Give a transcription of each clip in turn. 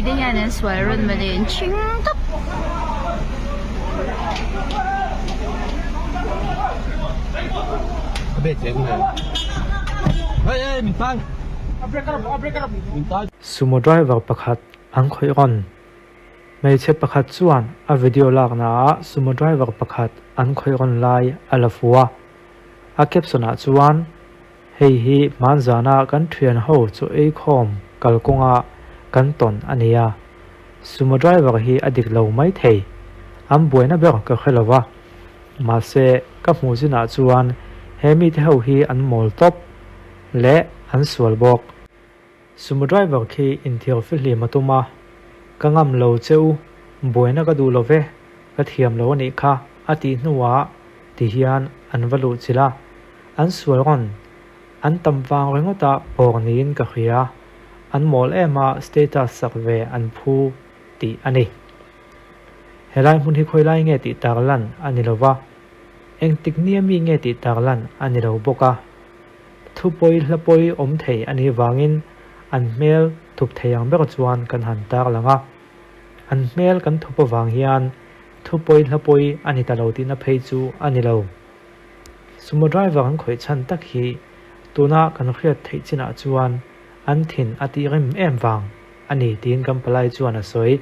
mite hian an sual rawn mawle an thing tawp. Sumo driver pakhat an khawih rawn. Hmeichhe pakhat chuan a video laknaah sumo driver pakhat an khawih rawn lai a la fu a. A caption ah chuan. Hei hi hmanzana kan thian ho chu eikhawm kalkawnga kan tawn a nia. Sumo driver hi a dik lo mai thei. An buaina ber ka hre lo va. Mahse, ka hmuh zinah chuan he mite ho hi an mawl tawp leh an sual bawk. Sumo driver khi inthiar fihlim a tum a, Ka ngam lo che u, buaina ka duh lo ve, ka thiam lo a nih kha a tih hnuah ti hian an va luh chilh a, an sual rawn an tam vang ringawt a bawr niin ka hria, an mawl em a status sak ve an phu tih a ni. Helai hmun hi khawilai nge tih tar lan a ni lo va, engtik nia mi nge tih tar lan a ni lo bawk a. Thupawi hlapawi awm thei a nih vangin an hmel thup thei ang ber chuan kan han tar lang a. An hmel kan thup avang hian thupawi hlapawi a ni ta lo tihna phei chu a ni lo. Sumo driver an khawih chhan tak hi tuna kan hriat theih chinah chuan an thin a tih rem em vang a ni tiin kan palai chuan a sawi.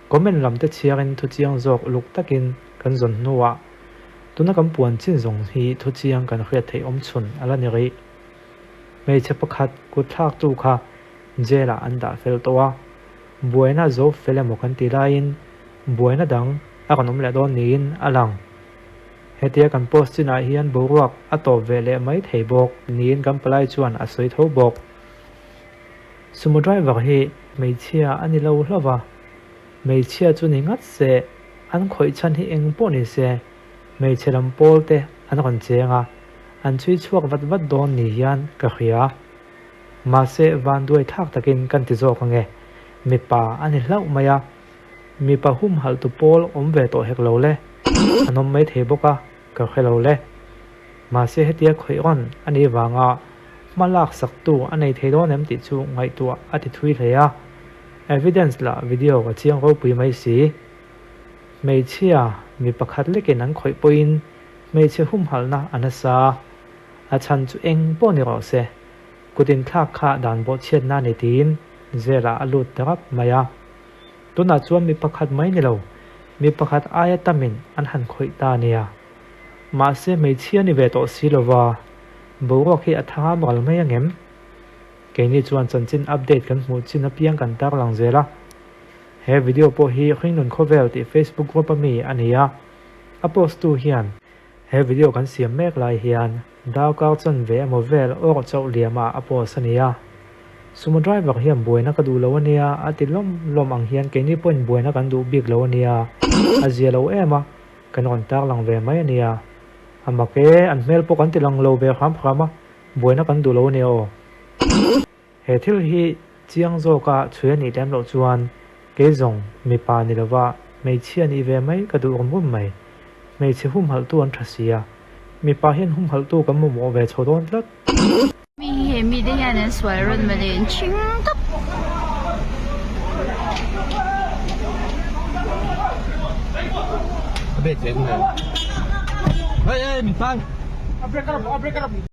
Comment lam te chhiarin thuchiang zawk uluk takin kan zawn hnuah Tuna kan puan chin zawng hi thuchiang kan hriat theih awm chhun a la ni rih. Hmeichhe pakhat kut thlaktu kha jail ah an dah fel tawh a, buaina zo fel emaw kan ti laiin buaina dang a rawn awm leh dawn niin a lang. Hetia kan post chinah hian boruak a tawp ve leh mai thei bawk niin kan palai chuan a sawi tho bawk. Sumo driver hi hmeichhia a ni lo hlauh va, hmeichhia chu ni ngat se An khawih chhan hi eng pawh ni se, hmeichhe lam pawl te an rawn cheng a, an chhui chhuak vat vat dawn ni hian ka hria. Mahse, vanduai thlak takin kan ti zawk ange, mipa a ni hlauh mai a, mipa humhalh tu pawl awm ve tawh hek lo le, an awm mai thei bawk a, ka hre lo le. Mahse hetia khawih rawn a nih vanga hma lak sak tu a nei thei dawn em tih chu ngaihtuah a ti thui hle a, evidence lah video a chiang ropui mai si. Hmeichhia mi pakhat lekin an khawih pawhin hmeichhe humhalhna a nasa a, a chhan chu eng pawh ni rawh se, kut inthlak kha dan bawhchhiatna a ni tiin jail-ah a lut ta rap mai a. Tunah chuan mi pakhat mai ni lo, mi pakhat aia tamin an han khawih ta a nia. Mahse hmeichhia ni ve tawh si lova, boruak hi a thang ral mai angem? Keini chuan chanchin update kan hmuh chin apiang kan tarlang zel a. He video pawh hi Hringnun Khawvel tih Facebook group a mi a ni a, a post tu hian he video kan siam mek lai hian darkar chan ve emaw vel awrh chauh liam ah a post a ni a. Sumo driver hian buaina ka duh lo a nia a ti lawm lawm ang hian keini pawhin buaina kan duh bik lo a nia, a zia lo em a, kan rawn tarlang ve mai a nia. A mak e, an hmel pawh kan ti lang lo ve hram hram a, buaina kan duh lo a nia aw. He thil hi chiang zawka chhui a nih lem loh chuan kei zawng mipa ni lova hmeichhia nih ve mai ka duh rum rum mai. Hmeichhe humhalhtu an tha si a, mipa hian humhalhtu kan mamawh ve chho dawn tlat. Mi hi he mite hian an sual rawn mawle an thing tawp.